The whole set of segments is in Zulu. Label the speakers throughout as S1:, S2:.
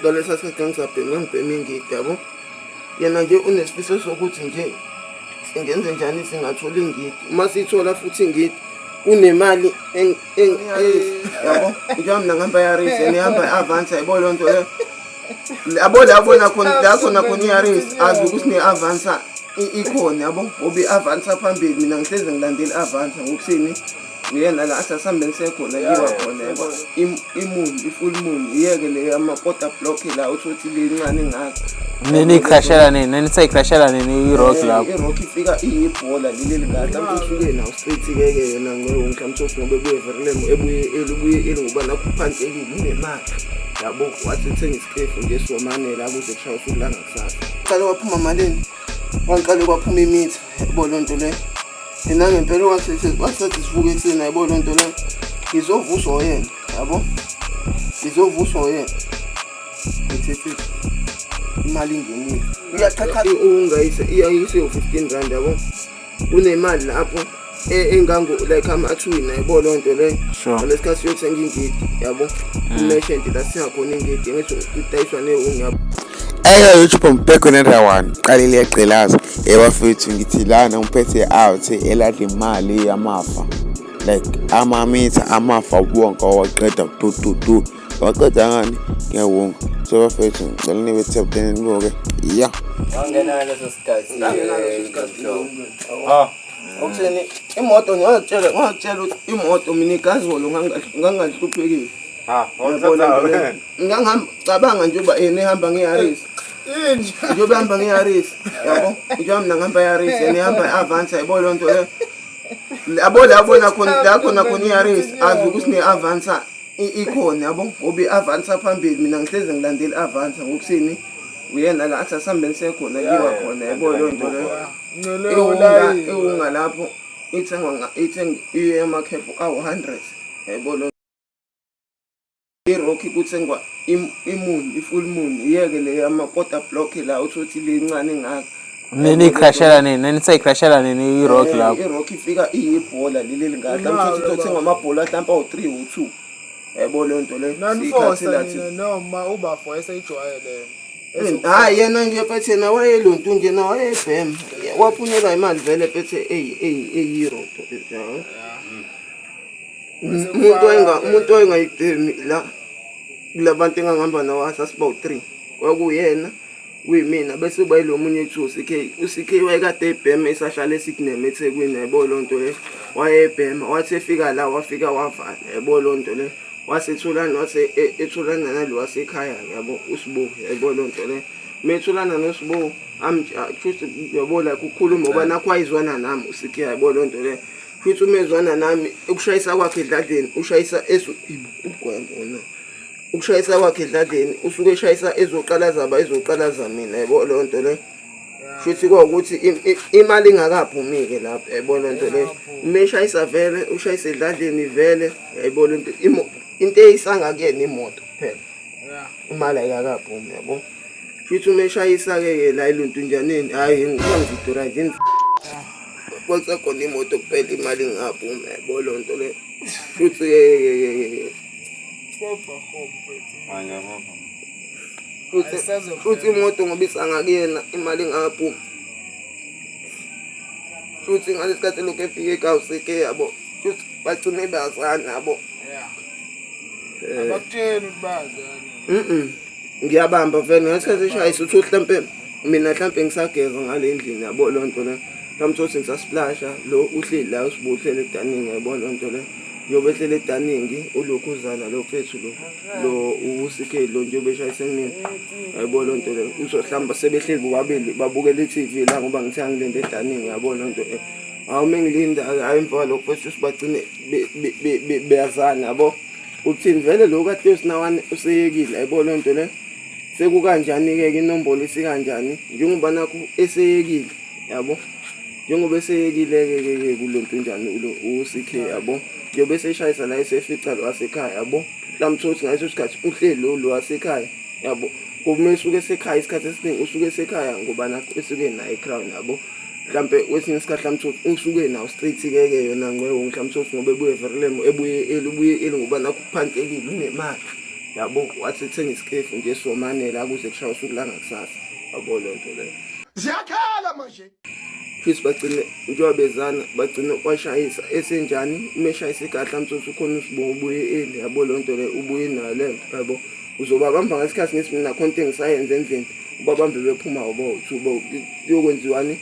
S1: Ngalesa sikhathi ngangisabhemi, ngangibhema ingidi, yabo. Yena nje unesifiso sokuthi nje singenze njani singathola ingidi. Uma siyithola futhi ingidi, kunemali yabo. Njengoba mina ngihamba iYaris, yena ihamba i-Avanza, yabo leyo nto leyo. Yabo la bona khona, la khona khona iYaris, azi ukuthi ne-Avanza ikhona, yabo. Ngoba i-Avanza phambili, mina ngihlezi ngilandela i-Avanza ngokuthini? Uyena la athi asihambeni sekhona kiwa khona, yabo. I-moon, i-full moon, iyeke le yamakota block la uthi le incane ngaka.
S2: Nini icrashela nini? Nini sayicrashela nini i-rock lapho?
S1: I-rock ifika iyibhola leli lingaka, mhlawumbe usuke nawo straight-ke ke yena ngeke, mhlawumbe uthi ngoba ebuye Verulam, ebuye eli, ubuye eli ngoba nakho uphantekile unemali, yabo. Wathi ethenga isikefu nje siwomanela kuze kushaye usuku langakusasa. Qale waphuma malini? Wangiqale kwaphuma imitha, yabo loo nto leyo. Yena ngempela wathi sivuke ekuseni, yabo loo nto leyo. Ngizovuswa uyena, yabo, ngizovuswa uyena. Ngithe imali ingenile, uyaqhaqha ungayise iyayise u-R15, yabo. Kunemali lapho engango like ama-twin, yabo loo nto leyo. Ngalesikhathi siyothenga ingidi, yabo, umeshenti la sithenga khona ingidi, ngithi kudayiswa newungu, yabo.
S3: Eka YouTube, I'm back with another one. Qalile yagqilaza. Ebafethu, ngithi lana ngiphethe out eladla imali yamafa. Like amamitha amafa wonke waqeda tu tu tu. Waqeda ngani? Ngiyawonga. So bafethu, ngicela nibe top 10 nibuke. Yeah.
S4: Wangena ngaleso sikhathi.
S1: Ngangena ngaleso sikhathi.
S4: Ah.
S1: Okutheni imoto, ngiyakutshela ukuthi imoto mina igazolo ngangingahluphekile.
S4: Ha,
S1: Yabona nto leyo. Ngangihamba, cabanga nje uba yena ehamba ngeYaris. Njengoba ehamba ngeYaris, yabo. Njengoba mina ngihamba iYaris, yena ehamba i-Avanza, yabo leyo nto leyo. Yabo la bona khona, la khona khona iYaris, azi ukuthi ne-Avanza ikhona, yabo. Ngoba i-Avanza phambili, mina ngihlezi ngilandela i-Avanza ngokuthini? Uyena la athi asihambeni sekhona kiwa khona, yabo leyo nto leyo. Iwunga lapho ithengwa itheng iye emakhephu awu-100, yabo lo. I-rock kuthengwa i-moon, i-full moon, iyeke le yamakota block la uthi le incane ngaka.
S2: Nini icrashela nini? Nini sayicrashela nini i-rock lapho?
S1: I-rock ifika iyibhola leli lingaka, mhlawumbe uthi uthenga amabhola mhlawumbe awu-3, u-2, yabo leyo nto leyo.
S5: Nanifosa
S1: Sikhathi lathi
S5: nina noma ubafo eseyijwayele?
S1: Hhayi, yena nje phethe, yena wayelontu nje na wayebhema, waphunyelwa imali vele phethe eyi-roto. Umuntu wayengayibhemi la kulabantu engangihamba nawo, asasiba u-three, kwakuyena, kuyimina, bese kuba yilo munye ekuthiwa u-CK. U-CK wayekade ebhema esahlala eSignum eThekwini, yayibona leyo nto leyo. Wayebhema, wathi efika la wafika wavala, yayibona leyo nto leyo. Wasetholana, wase etholana nalo wasekhaya, yabo, uSibu, yayibona leyo nto leyo. Metholana noSibu, kushuthi yabo like ukukhuluma ngoba nakho wayezwana nami u-CK, yayibona leyo nto leyo. Futhi uma ezwana nami, ukushayisa kwakhe edladleni ushayisa ubugwembe wona. Ukushayisa kwakhe edladleni usuke eshayisa ezoqalaza ba ezoqalaza mina, yabo leyo nto leyo. Shuthi kwawukuthi imali ingakaphumi-ke lapho, yayibona leyo nto leyo. Uma eshayisa vele ushayisa edladleni vele, yayibona into into eyisanga kuyena imoto kuphela, imali ayikakaphumi, yabo. Shuthi uma eshayisa-ke ke la eluntunjaneni, hhayi ngividurayive kwakusekhona imoto kuphela, imali ingaphumi, yayibona leyo nto leyo. Shuthi-ke futhi imoto ngoba isangakuyena, imali ingakaphumi. Futhi ngalesi sikhathi lokhu efike ekhaya yabo, futhi bagcine bazana, yabo.
S5: Abakutsheli ukuthi bayazana?
S1: Ngiyabamba vele ngesikhathi eshayisa, uthi hlampe mina hlampe ngisageza ngale ndlini, yabo leyo nto leyo. Mhlawumbe uthi ngisasplasha, lo uhleli la usibu uhleli edaningi, yabo leyo nto leyo. Njengoba ehleli edaningi ulokhuzana lo mfethu lo lo u-CK lo, njengoba eshayise kumina, yayibona leyo nto leyo. Uzohlamba sebehleli bobabili babukela i-TV la ngoba ngithe angilinde edaningi, yabo leyo nto. Hawu, uma ngilinda, hhayi, emva kwalokho mfethu sibagcine beyazana, yabo. Uthini vele lo kade usinawane useyekile, yayibona leyo nto leyo. Sekukanjani-ke ke inombolo isikanjani njengoba nakho eseyekile, yabo, njengoba eseyekile-ke ke ke kulontunjani lo u-CK, yabo, njengoba eseshayisa la esefica lo wasekhaya, yabo. Mhlawumbe uthole ukuthi ngaleso sikhathi uhleli lo lo wasekhaya, yabo, ngoba uma esuke esekhaya isikhathi esiningi usuke esekhaya ngoba nakho esuke nayo i-crown, yabo. Mhlampe kwesinye isikhathi mhlawumbe uthole ukuthi usuke nawo straight-ke ke yona ngqo, mhlawumbe uthole ukuthi ngoba ebuye Verulam, ebuye eli, ubuye eli ngoba nakho kuphantekile unemali, Yabo, wathi thenga isikefu nje somanela kuze kushaye usuku langakusasa. Yabo leyo nto leyo.
S5: Ziyakhala manje.
S1: Futhi bagcine njengoba bezana bagcine kwashayisa esenjani uma eshayisa igadla mthothi ukhona usibonga ubuye eli yabo leyo nto leyo ubuye nayo le nto yabo uzobabamba ngesikhathi ngithi mina khona into engisayenza endlini ubabambe bephuma yabo thubo kuyokwenziwani.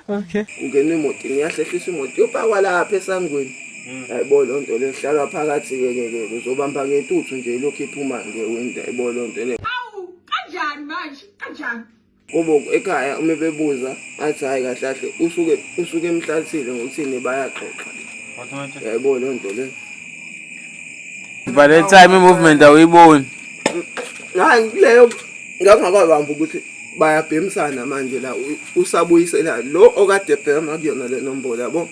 S2: Okay.
S1: Ungena emotini iyahlehlisa imoto iyopakwa lapha esangweni. Hayibo leyo nto leyo hlalwa phakathi-ke ke ke uzobamba ngentuthu nje ilokhu iphuma ngewindi hayibo leyo nto leyo.
S6: Awu, kanjani manje? Kanjani?
S1: Kubo ekhaya uma bebuza athi hhayi kahle kahle usuke usuke emhlalisile ngokuthini bayaxoxa. Yayibona leyo nto leyo.
S2: By that time i-movement awuyiboni.
S1: Hayi kuleyo ngangakabamba ukuthi bayabhemisana manje la usabuyisela lo okade ebhema kuyona le nombolo yabo.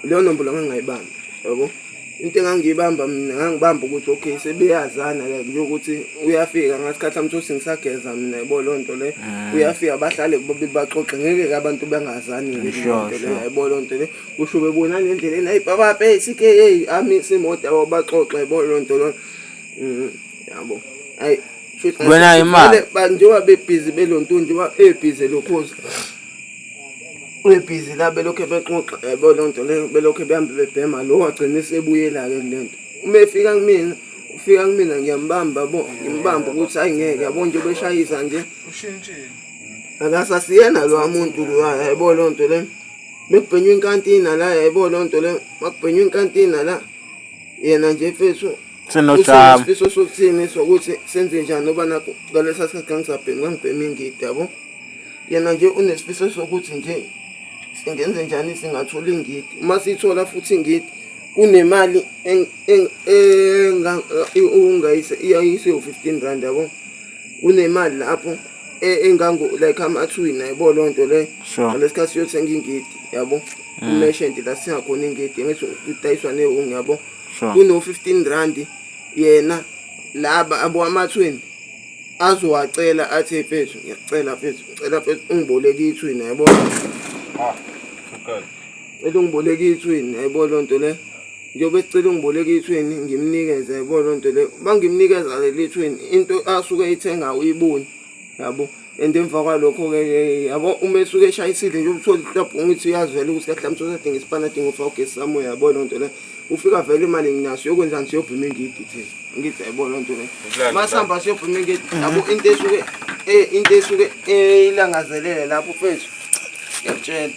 S1: Leyo nombolo ngangayibamba yabo. Into engangiyibamba mina ngangibamba ukuthi okay sebeyazana like njengokuthi uyafika ngasikhathi amthosi ngisageza mina yabo leyo nto le uyafika bahlale bobabili baxoxe ngeke ke abantu bengazani ke leyo nto le yabo leyo nto le kusho bebonana endleleni hayi baba hey CK hey amise imoto yabo baxoxe yabo leyo nto leyo. Yabo hayi shuthi
S2: Wena imali.
S1: Njengoba bebhizi belonto njengoba ebhizi lokhozi bebhizi la belokhu bexoxa yabo leyo nto leyo belokhu behambe bebhema lo wagcina esebuyela-ke kule nto uma efika kumina ufika kumina ngiyambamba yabo ngimbamba ukuthi hayi ngeke yabo nje beshayisa nje
S5: Ushintshile.
S1: akasasiyena lowa muntu lowa yabo leyo nto leyo mekubhenywa inkantina la yabo leyo nto leyo makubhenywa inkantina la yena nje mfethu
S2: Senojama.
S1: Isifiso sokuthini sokuthi senze njani ngoba nakho ngalesa sikhathi ngangisabhemi ngangibhema ingidi yabo yena nje unesifiso sokuthi nje singenze njani singathola ingidi uma siyithola futhi ingidi kunemali ungayise u-15 rand yabo kunemali lapho engango like ama-twin yabo leyo nto leyo
S2: Sure.
S1: ngalesikhathi siyothenga ingidi yabo umeshenti la sithenga khona ingidi ngithi kudayiswa newungu yabo
S2: Sure.
S1: kuno-15 rand yena laba abo ama-twin azowacela athi mfethu ngiyacela mfethu ngicela mfethu ungiboleke ithwini yabo cela ungiboleke ithwini yabo loo nto le njengoba esicela ungiboleke ithwini ngimnikeze yabo loo nto le uma ngimnikeza leli thwini into asuke eyithenga uyiboni yabo and emva kwalokho-ke yabo uma esuke eshayisile nje uthole mhlawumbe ngithi uyazivela ukuthi kahle mhlawumbe usadinga isipana adinga ufaka ugesi samoya yabo loo nto le ufika vele imali nginaso yokwenzani siyobhema ingidi thina ngithi yabo loo nto le masihamba siyobhema ingidi yabo into esuke into esuke eyilangazelele lapho mfethu ngiyakutshela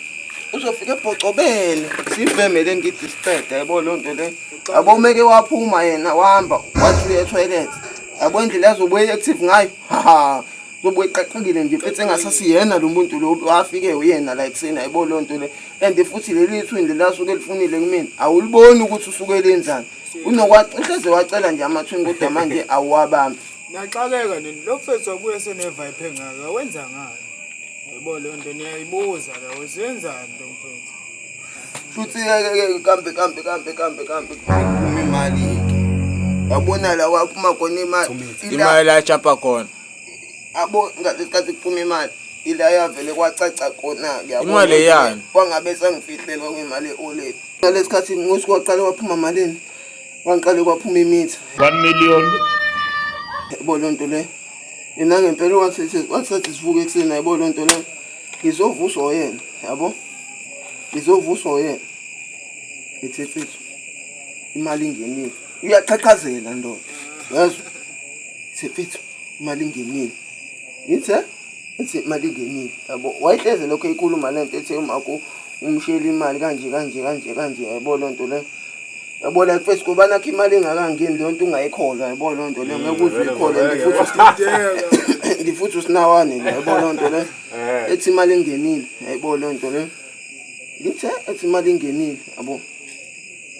S1: uzofika ebhocobele sibheme le ngidi siqeda yabo loo nto le yabo umeke waphuma yena wahamba wathi uya ethoyilethi yabo indlela azobuye active ngayo ha zobuye eqaqekile nje mfethu engasasiyena lo muntu lo wafike uyena la ekuseni yabo loo nto le and futhi leli thwini leli asuke elifunile kumina awuliboni ukuthi usuke lenzani uhleze wacela nje amathwini kodwa manje awuwabambi.
S5: Naxakeka nini lo mfethu wabuye sene-vibe engaka wenza ngani? Yabo leyo nto niyayibuza la wenzani lo mfethu?
S1: Futhi ke kambe kambe kambe kambe kambe kuphuma imali ke. Yabona la waphuma khona imali.
S2: Imali la jumpa khona.
S1: Abo ngalesikhathi kuphuma imali ila yavele kwacaca khona ke yabona.
S2: Imali eyani?
S1: Kwangabe sengifihlela kwimali e-oledi. Ngalesikhathi ngosuku waqala waphuma malini? Wangiqale kwaphuma imitha.
S7: 1 million.
S1: Yabo loo nto leyo. Mina ngempela wathi sivuke ekuseni yabo loo nto leyo. Ngizovuswa uyena, yabo? Ngizovuswa uyena. Ngithi mfethu imali ingenile. Uyaqhaqhazela ndoda. Yezwa? Ngithi mfethu imali ingenile. Ngithi ngithi imali ingenile. Yabo wayihleze lokho eyikhuluma lento ethi umakho umshiyela imali kanje kanje kanje kanje yabo loo nto leyo. Yabo like first kuba nakho imali engakangeni leyo nto ungayikholwa yabo loo nto leyo ngeke uze uyikholwe ndifuthi usinawane la yabo loo nto leyo ethi imali engenile yabo loo nto leyo ngithe ethi imali ingenile yabo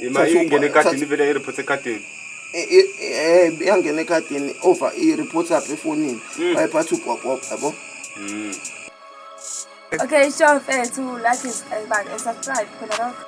S3: Imali ingene ekhadini vele i-report ekhadini.
S1: Iyangena ekhadini over i-report apha efonini wayephatha ubhobhobho yabo.
S6: Okay, sure, mfethu, like and subscribe khona lokho.